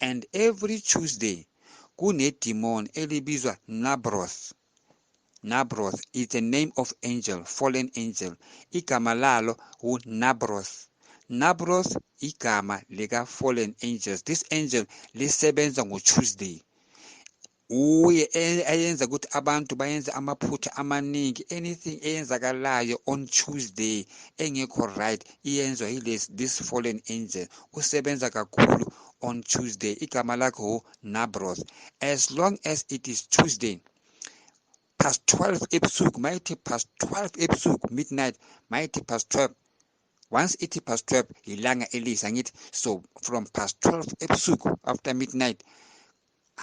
And every Tuesday kune-demon elibizwa Nabroth. Nabroth is the name of angel, fallen angel. Igama lalo uNabroth. Nabroth igama lika fallen angels. This angel lisebenza ngo-Tuesday. Uye ayenza ukuthi abantu bayenze amaphutha amaningi. Anything eyenzakalayo on Tuesday engekho right iyenzwa yilesi, this fallen angel. Usebenza kakhulu on Tuesday. Igama lakhe uNabroth. As long as it is Tuesday past 12 ebusuku, mayithi past 12 ebusuku, midnight, mayithi past 12, once ithi past 12, ilanga elisa ngithi. So from past 12 ebusuku, after midnight,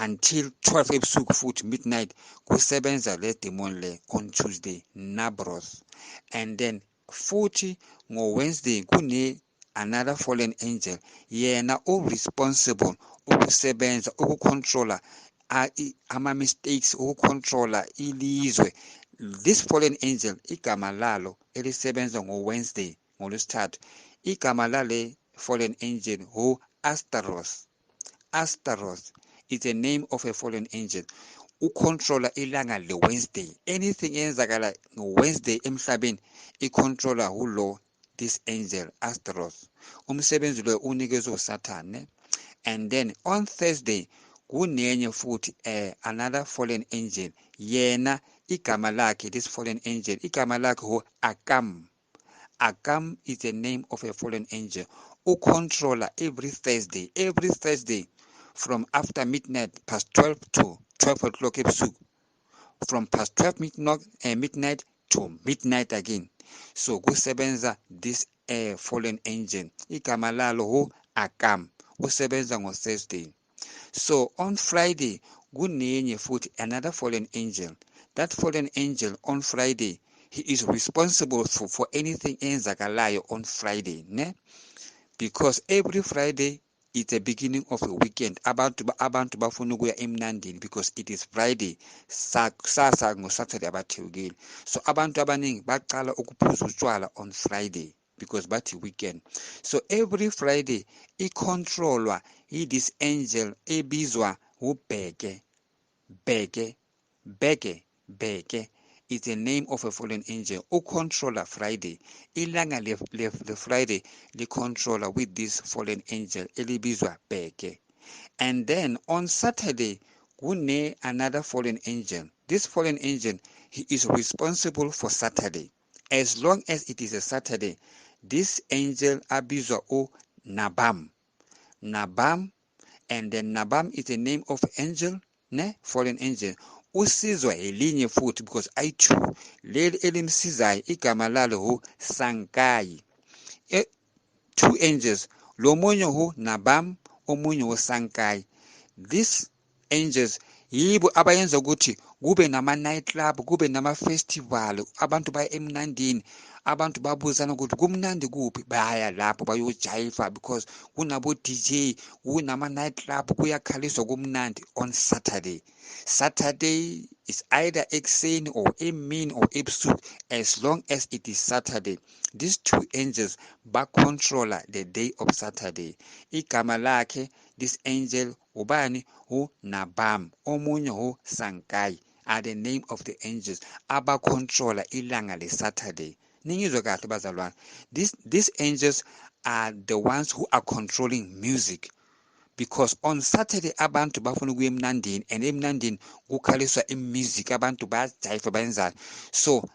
until 12 ebusuku futhi midnight, kusebenza le demon le on Tuesday, Nabroth. And then futhi ngo-Wednesday kune another fallen angel. Yena u-responsible ukusebenza ukucontrola ama-mistakes, ukucontrola ilizwe. This fallen angel, igama lalo elisebenza ngo-Wednesday, ngolwesithathu, igama lale fallen angel hu-Astaroth. Astaroth is the name of a fallen angel. Ucontrola ilanga le-Wednesday. Anything eyenzakala ngo-Wednesday emhlabeni icontrola hulo, this angel Astaroth. Umsebenzi lo unikezwe uSathane. And then on Thursday kunenye futhi, another fallen angel. Yena igama lakhe, this fallen angel, igama lakhe hu Akam. Akam is the name of a fallen angel. Ucontrola every Thursday, every Thursday from after midnight, past 12 to 12 o'clock ebusuku, from past 12 midnight, midnight to midnight again. So kusebenza this fallen angel, igama lalo hu Akam. Usebenza ngo-Thursday. So on Friday kunenye futhi, another fallen angel. That fallen angel on Friday, he is responsible for anything eyenzakalayo on Friday, ne? Because every Friday it's the beginning of a weekend. Abantu bafuna ukuya emnandini because it is Friday. Kusasa ngo-Saturday abathewukile. So abantu abaningi baqala ukuphuza utshwala on Friday because bathi weekend. So every Friday icontrolwa yi-this angel ebizwa ubheke. Bheke, Bheke, Bheke is the name of a fallen angel. Ucontrola Friday. Ilanga le Friday licontrola with this fallen angel elibizwa Bheke. And then on Saturday kune another fallen angel. This fallen angel, he is responsible for Saturday. As long as it is a Saturday, this angel abizwa u Nabam. Nabam, and then Nabam is the name of angel, ne? Fallen angel. Usizwa elinye futhi because ayi-two. Leli elimsizayo igama lalo hu Sankai. Two angels, lo munye hu Nabam, omunye hu Sankai. These angels yibo abayenza ukuthi kube nama-night club, kube nama-festival, abantu baya emnandini. Abantu babuzana ukuthi kumnandi kuphi, baya lapho bayojayiva because kunabo-DJ, kunama-night club, kuyakhaliswa, kumnandi on Saturday. Saturday is either ekuseni or emini or ebusuku. As long as it is Saturday, these two angels bacontrola the day of Saturday. Igama lakhe this angel ubani? UNabam, omunye uSankai, are the name of the angels abacontrola ilanga le-Saturday. Ningizwe kahle bazalwane, these angels are the ones who are controlling music because on Saturday abantu bafuna ukuya emnandini, and emnandini kukhaliswa imusic, abantu bayajayiva, bayenzani. So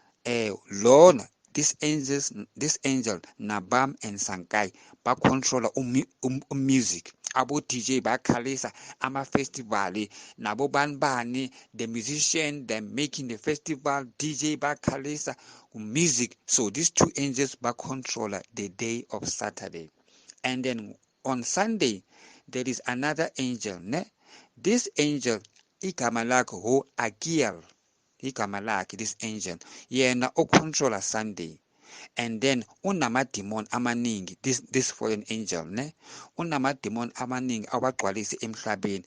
lona these angels, this angel Nabam and Sankai, bacontrola umusic. Abo DJ bayakhalisa ama-festival, nabo bani bani, the musician, they making the festival, DJ bayakhalisa music. So these two angels bacontrola the day of Saturday. And then on Sunday there is another angel, ne? This angel igama lakhe hu Agiel, igama lakhe this angel. Yena ucontrola Sunday, and then unamademon amaningi. This fallen angel, ne, unamademon amaningi awagcwalise emhlabeni.